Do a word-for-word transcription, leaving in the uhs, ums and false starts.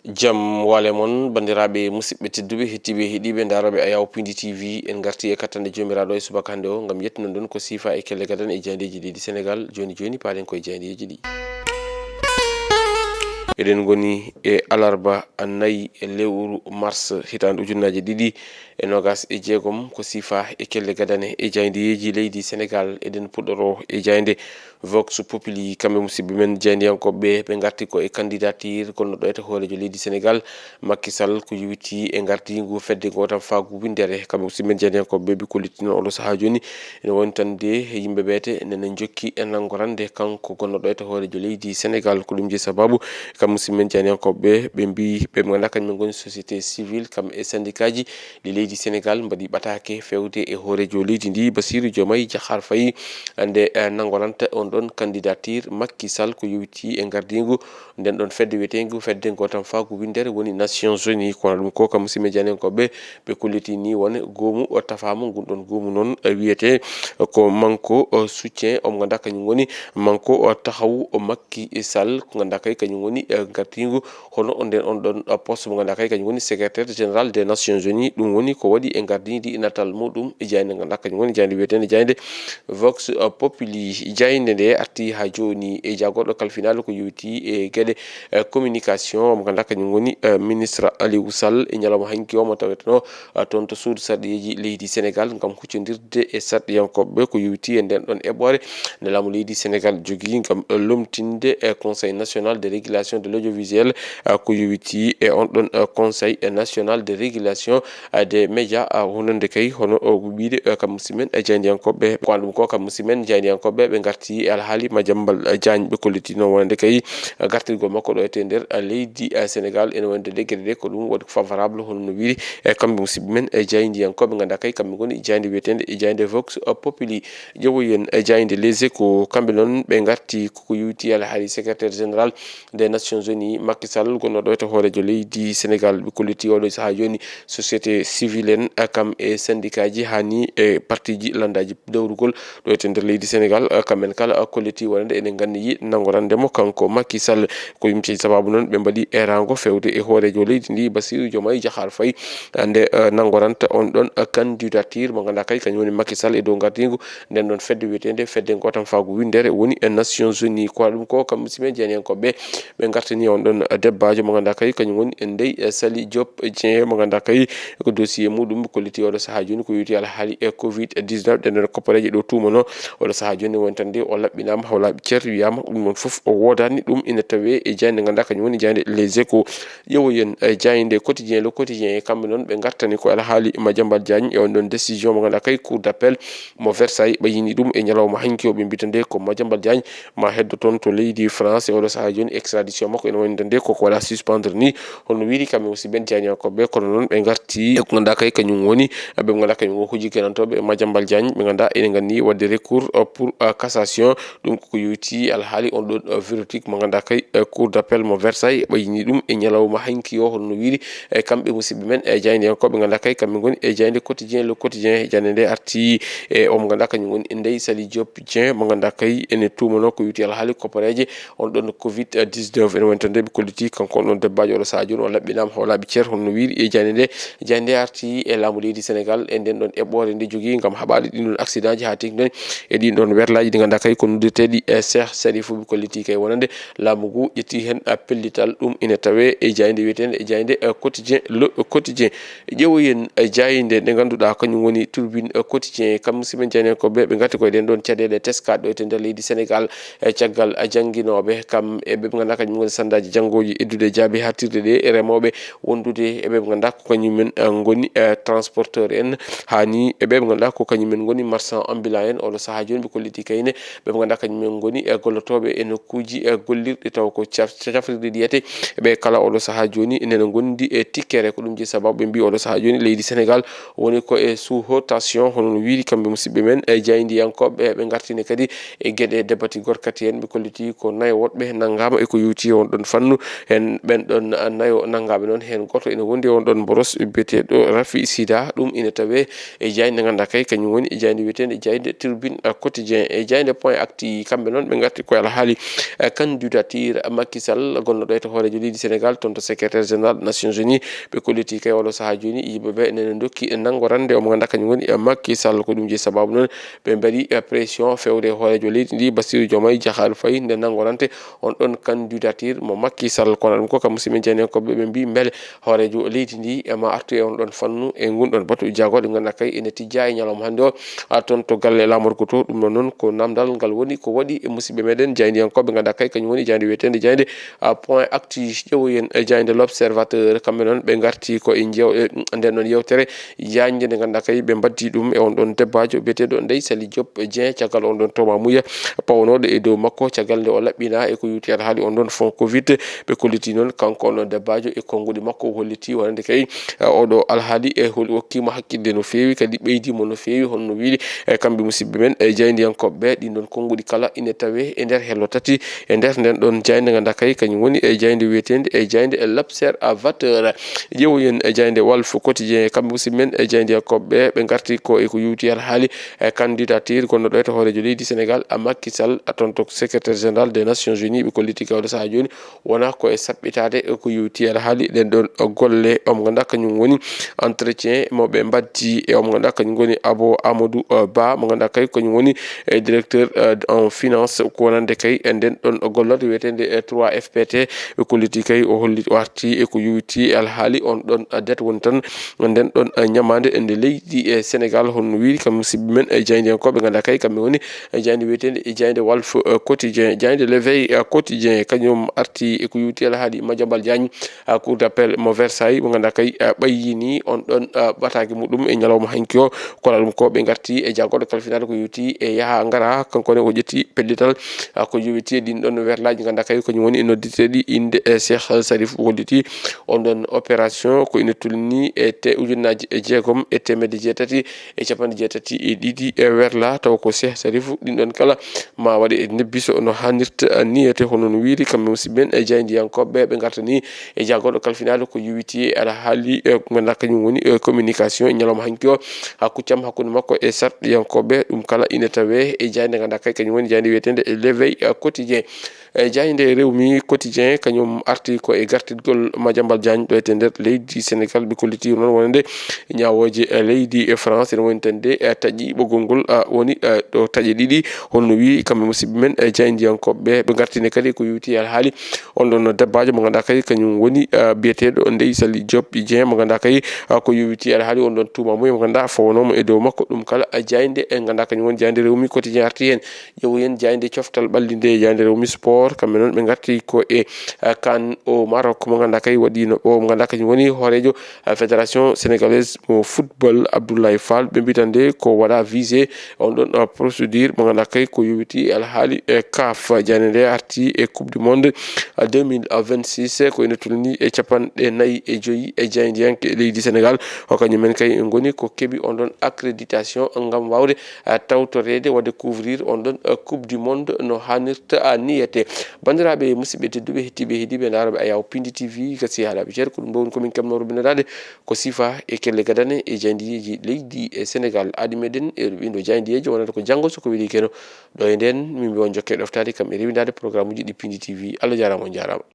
Jam waale mon, banndiraaɓe musidɓe tedduɓe, heɗtiiɓe e heɗiiɓe, ndaarooɓe Ayaw Pindi T V. En ngartii e kattande Joomiraaɗo e subaka hannde o, ngam yettinon ɗon ko siifa e kelle gadane e jaayndeeji leydi Senegaal. Jooni jooni, paaɗen koye jaayndeeji ɗi. Eɗen ngoni e alarba nayi e lewru mars, hitaande ujunnaaje ɗiɗi e noogas e jeegom, ko siifa e kelle gadane e jaayndeeji leydi Senegaal. Eɗen puɗɗoroo e jaaynde Vox Populi, kamɓe musidɓe men jaayndiyankooɓe, ɓe ngarti ko e candidature gonnoɗo e hooreejo leydi Senegaal, Macky Sall, ko yowiti e ngardiingu fedde gootam faagu winndere. Kamɓe musidɓe men jaayndiyankooɓe, ɓe kolliti noon, oɗo sahaa jooni ene woni tan de yimɓe ɓeete nene njokki e nanngorande kanko gonnoɗo e hooreejo leydi Senegaal. Ko ɗum jeyi sababu, kamɓe musidɓe men jaayndiyankooɓe, ɓe mbiyi ɓe ɓe ngannduɗaa kañum en ngoni société civile, kam e syndicat ji ɗi leydi Senegaal mbaɗi ɓataake feewde e hooreejo leydi ndi, Bassirou Diomaye Diakhar Faye, nde, eh, nanngoranta on ɗon candidature Macky Sall ko yowiti e ngardiingu nden ɗon fedde wiyeteengu fedde gootam faagu winndere woni Nations Unies. Kono ɗum ko kam musidɓe jaayndiyankooɓe, ɓe kolliti ni won goomu o tafaama, ngun ɗon goomu noon, eh, wiyetee ko Manko, eh, Soutien, omo ngannduɗaa kañum woni Manko, eh, Taxawu Macky Sall, ko ngannduɗaa kay kañum woni, eh, ngardiingu hono nden on ɗon, uh, poste mo ngannduɗaa kay kañum woni secrétaire général des Nations Unies. Ɗum woni ko waɗi e ngardiindi e natal muɗum e jaaynde ngannduɗaa kañum woni jaaynde wiyeteende jaaynde Vox, uh, Populi. Jaaynde nde arti haa jooni e jaagorɗo kalfinaandu ko yowiti e geɗe, uh, communication mo ngannduɗaa kañum woni, uh, ministre Aliou Sall e ñalawma hanki o mo taweteno, uh, toon to suudu sarɗiyeeji leydi Senegaal ngam huccondirde e sarɗiyankooɓe ko yowiti e nden ɗon eɓɓoore nde laamu leydi Senegaal jogii ngam lomtinde e Conseil national de régulation de l'audiovisuel, eh, ko yowiti e on ɗon, eh, Conseil national de régulation, eh, des médias, eh, wonande kay hono o wiide, eh, kam musidɓe men, eh, jaayndiyankooɓe. Ko an ɗum ko kam musidɓe men jaayndiyankooɓe, ɓe ngarti e alhaali Madiambal, eh, Diagne, ɓe kolliti noon wonande kay, eh, gartirgol makko ɗo e nder, eh, leydi, eh, Senegaal, ene wonande ɗe geɗe ɗe ko ɗum waɗi favorable hono no wiiri, eh, kamɓe musidɓe men, eh, jaayndiyankooɓe, ngannduɗaa kay kamɓe ngoni jaaynde wiyeteende e jaaynde Vox, eh, Populi. Ƴeewoyen, eh, jaaynde Les Échos, kamɓe noon ɓe ngarti koko yowiti alhaali secrétaire général des Nations Unies, Macky Sall, gonnoɗo e hooreejo leydi Senegaal. Ɓe kolliti oɗo sahaa jooni société civile en, eh, kam e syndicat ji, haa ni e parti ji lanndaaji dawrugol ɗo e nder leydi Senegaal, eh, kamɓe kala, eh, kolliti wonande ene nganniyi nanngorande mo kanko Macky Sall. Ko ɗum jeyi sababu noon ɓe mbaɗi eeraango feewde e hooreejo leydi ndi, Bassirou Diomaye Diakhar Faye, nde, eh, nanngoranta on ɗon, eh, candidature mo ngannduɗaa kay kañum woni Macky Sall e dow ngardiingu nden ɗon fedde wiyeteende fedde gootam faagu winndere woni e Nations Unies. Ko ɗum ko kam musidɓe jaayndiyankooɓe, ɓe ngartani on ɗon, eh, debbaajo mo ngannduɗaa kay kañum woni e ndey, eh, Saly Diop Dieng mo ngannduɗaa kay ko dossier muɗum kolliti oɗo sahaa jooni ko yowiti alhaali e covid dix-neuf, ɗen ɗon koppareeje ɗo tuumano oɗo sahaa jooni woni tan de o laɓɓinaama haw laaɓi cer, wiyaama ɗum ɗon fof o woodani, ɗum ina tawee e jaaynde ngannduɗaa kañum woni jaaynde Les Échos. Ƴeewoyen, eh, jaaynde Quotidien, Le Quotidien, e kamɓe noon ɓe ngartani ko alhaali Madiambal Diagne e on ɗon décision mo ngannduɗaa kay Cour d'appel mo Versailles ɓayyini ɗum e ñalawma hanki o, ɓe mbita nde ko Madiambal Diagne ma heddo toon to leydi France e oɗo sahaa jooni extradition makko ene woni nde koko waɗa suspendre ni, hono wiiri kamɓe musidɓe jaayndiyankooɓe. Kono noon ɓe ngarti e ko ngannduɗaa kay kañum woni, ɓe ngannduɗaa kañum woni hujji ganantooɓe Madiambal Diagne, ɓe ngannduɗaa ene nganni waɗde recours, euh, pour, euh, cassation. Ɗum koko yowiti alhaali on ɗon, euh, verdict mo ngannduɗaa kay, euh, Cour d'appel mo Versailles ɓayyini ɗum e ñalawma hanki o, hono no wiiri, e kamɓe musidɓe men, e jaayndiyankooɓe ngannduɗaa kay kamɓe ngoni e jaaynde Quotidien, Le Quotidien, e jaaynde nde arti e o mo ngannduɗaa kañum woni e ndey Saly Diop Dieng mo ngannduɗaa kay ene tuumano ko yowiti alhaali koppareeje on ɗon covid dix-neuf. Ene woni tan de ɓe kolliti kanko on ɗon debbaajo oɗo sahaa jooni o laɓɓinaama haw laaɓi cer, hono no wiiri e jaaynde nde. Jaaynde nde arti e laamu leydi Senegaal e nden ɗon eɓɓoore nde jogii ngam haɓaade ɗin ɗon accident ji haa teeŋti noon e ɗin ɗon werlaaji ɗi ngannduɗaa kay ko noddeteeɗi e Cheikh Sarifou, ɓe kolliti kay wonande laamu ngu ƴetti heen, a, pellital. Ɗum ina tawee e jaaynde wiyeteende e jaaynde, eh, Quotidien, Le Quotidien. Ƴeewoyen, eh, jaaynde nde ngannduɗaa kañum woni Tribune, eh, Quotidien. Kam musidɓe jaayndiyankooɓe, ɓe ngarti koye ɗen ɗon caɗeele teskaaɗe ɗo e nder leydi Senegaal, eh, caggal, eh, jannginooɓe kam e ɓe ɓe ngannduɗaa kañum ngoni sandaaji janngooji eddude jaabi haaɗtirde ɗe e remooɓe wondude e ɓe ɓe ngannduɗaa ko kañum en, eh, ngoni, eh, transporteur en, haa ni e ɓe ɓe ngannduɗaa ko kañum en ngoni marchand ambulant en. Oɗo sahaa jooni ɓe kolliti kayne ɓe ɓe ngannduɗaa kañum en ngoni e gollotooɓe e nokkuuji e gollirɗi taw ko caf-, cafrirɗi ɗi yiyete. Ɓe kala oɗo sahaa jooni nene ngondi e tikkere. Ko ɗum jeyi sababu ɓe mbii oɗo sahaa jooni leydi Senegaal woni ko e sous rotation, hono no wiiri kamɓe musidɓe men e jaayndiyankooɓe. Ɓe ngartini kadi e geɗe debati gorkati en, ɓe kolliti ko nayo woɗɓe nanngaama e ko yowti on ɗon fannu. Heen ɓeen ɗon nayo nanngaaɓe noon, heen gooto ina wondi e on ɗon mboros biyeteeɗo Rafi Sida. Ɗum ina tawee e jaaynde ngannduɗaa kay, kañum woni e jaaynde wiyeteende jaaynde Tribune Quotidien. E jaaynde Point Actu, kamɓe noon ɓe ngarti ko e alhaali, eh, candidature Macky Sall, gonnooɗo e to hooreejo leydi Sénégal, toon to secrétaire général Nations Unies. Ɓe kolliti kay oɗo sahaa jooni, yimɓe ɓe nene ndokki nanngorande o mo ngannduɗaa kañum woni, eh, Macky Sall. Ko ɗum jeyi sabaabu noon ɓe mbaɗi, eh, pression fewde e hooreejo leydi ndi, Bassirou Diomaye Diakhar Faye, nde nanngorante on ɗon candidature mo Macky Sall. Kono ɗum ko kam musidɓe jaayndiyankooɓe ɓe mbii mbele hooreejo leydi ndi e ma artu e on ɗon fannu e ngun ɗon batu jagooɗe ngannduɗaa kay ene tijjaa e ñalawma hannde o, a, toon to galle laamorgo to. Ɗum ɗon noon ko namdal ngal woni ko waɗi e musidɓe meɗen jaayndiyankooɓe ngannduɗaa kay kañum woni jaaynde wiyeteende jaaynde, a, Point Actu. Ƴeewoyen e jaaynde L'Observateur, kamɓe noon ɓe ngarti ko e jeew-, e nden noon yewtere jaaynde nde ngannduɗaa kay ɓe mbaddi ɗum e on ɗon debbaajo biyeteeɗo Ndeye Saly Diop Dieng, caggal on ɗon tomamuya pawanooɗo e dow makko, caggal nde o laɓɓina e ko yuti alhaali on ɗon fond covid. Ɓe kolliti noon kanko on ɗon debbaajo e konnguɗi makko, o holliti wonande kay, eh, oɗo alhaali e hol-, okkiima hakkilde no feewi, kadi ɓeydiima no feewi, hono no wiiri, eh, kamɓe musidɓe men, eh, jaayndiyankooɓe ɓe. Ɗin ɗon konnguɗi kala ina tawee e nder hello tati, e nder nden ɗon jaaynde ngannduɗaa kay kañum woni e jaaynde wiyeteende e jaaynde e L'Observateur. Ƴeewoyen e jaaynde Walf Quotidien, kamɓe musidɓe men e jaayndiyankooɓe ɓe, ɓe ngarti ko e ko yuti alhaali e candidature gonnooɗo e to hooreejo leydi Sénégal, a, Macky Sall, a, toon to secrétaire général des Nations Unies. Ɓe kolliti kay oɗo sahaa jooni wona ko e saɓɓitaade e ko yuti alhaali ɗen ɗon golle. Omo ngannduɗaa kañum woni entretien mo ɓe mbaddi e omo ngannduɗaa kañum woni Abo Amadou, eh, Ba, mo ngannduɗaa kay kañum woni, eh, directeur, eh, en finance, ko wonande kay e nden ɗon gollorɗe wiyeteende, eh, trois F P T. Ɓe kolliti kay o holli, o arti e ko yuti alhaali on ɗon, eh, dette woni tan nden ɗon, eh, ñamaande e nde leydi e Sénégal, hono no wiiri kam musidɓe men e jaayndiyankooɓe ngannduɗaa kay kamɓe woni e jaaynde wiyeteende e jaaynde Walf, eh, Quotidien, jaaynde L'Éveil, eh, Quotidien, kañum arti e ko yuti alhaali Madiambal Diagne, eh, Cour d'appel mo Versailles, mo ngannduɗaa kay, eh, ɓayyini on ɗon, eh, ɓataake muɗum e ñalawma hanki o. Kono ɗum ko ɓe ngarti e jagorɗo kalfinaade ko yuti e yaha ngara, kanko ne o ƴetti pellital, eh, ko yuti e ɗin ɗon werlaaji ngannduɗaa kay ko woni nodditeeɗi innde, eh, Cheikh Sarif, holliti on ɗon opération ko ina tolni e te ujunnaaji e jeegom e teemedde jeetati e capanɗe jeetati e ɗiɗi e werla, taw ko Cheikh Sarif. Ɗin ɗon kala ma waɗe e nebbiso no haanirta niyete, hono no wiiri kamɓe musidɓe men e jaayndiyankooɓe ɓe ngartani e jagorɗo kalfinaade ko yuwiti e alhaali, e, ngannduɗaa kañum woni, e, communication e ñalawma hanki o, ha kuccam hakkunde makko e sarɗiyankooɓe. Ɗum kala ina tawee e jaaynde ngannduɗaa kay kañum woni jaaynde wiyeteende e L'Éveil, e, Quotidien. E jaaynde Rewmi Quotidien, kañum arti ko e gartidgol Madiambal Diagne ɗo e nder leydi Sénégal. Ɓe kolliti noon wonande ñaawooje, e, leydi e France ene woni tan de, e, taƴi ɓoggol ngol, a, woni, e, ɗo taƴe ɗiɗi. Holno wiyi kamɓe musidɓe men, e, jaayndiyankooɓe ɓe, ɓe ngartini kadi ko yuwiti e alhaali on ɗon debbaajo mo ngannduɗaa kay kañum woni, e, biyeteeɗo Ndeye Saly Diop Dieng, mo ngannduɗaa kay, a, ko yuwiti e alhaali on ɗon tuuma mum mo ngannduɗaa fawnooma e dow makko. Ɗum kala, a, jaaynde e ngannduɗaa kañum woni jaaynde Rewmi Quotidien arti heen. Ƴeewoyen jaaynde coftal ɓalli nde, jaaynde Rewmi Sport, kamɓe noon ɓe ngarti ko e, eh, CAN au Maroc, mo ngannduɗaa kay waɗiino o, mo ngannduɗaa kañum woni hooreejo, eh, Fédération Sénégalaise mo Football, Abdoulaye Fall. Ɓe mbiyi tan de ko waɗa visé on ɗon, eh, procédure, mo ngannduɗaa kay ko yowiti e alhaali, eh, CAF. Jaaynde nde arti e Coupe du Monde, eh, deux mille vingt-six, ko ina tolni e capanɗe nayi e joyi e jaayndiyanke leydi Sénégal. Ko kañum en kay ngoni ko keɓi on ɗon accréditation ngam waawde, eh, tawtoreede, waɗde couvrir on ɗon, eh, Coupe du Monde no haanirta, ah, niyete. Banndiraaɓe, musidɓe tedduɓe, hettiiɓe, heɗiiɓe, ndaarooɓe Ayaw Pindi T V, gasi haa laaɓi ceer, ko ɗum ɗo woni ko min keɓnoo rubindaade, ko sifa e kelle gadane e jaayndiyeeji leydi e Sénégal. Aadi meɗen e ɗiɗo jaayndiyeeji, wonata ko janngo, so ko weli keno. Ɗo e nden, min mbiya on jokke ɗoftaade kam e rewindaade programme uji ɗi Pindi T V. Allah jaaraama, on jaaraama.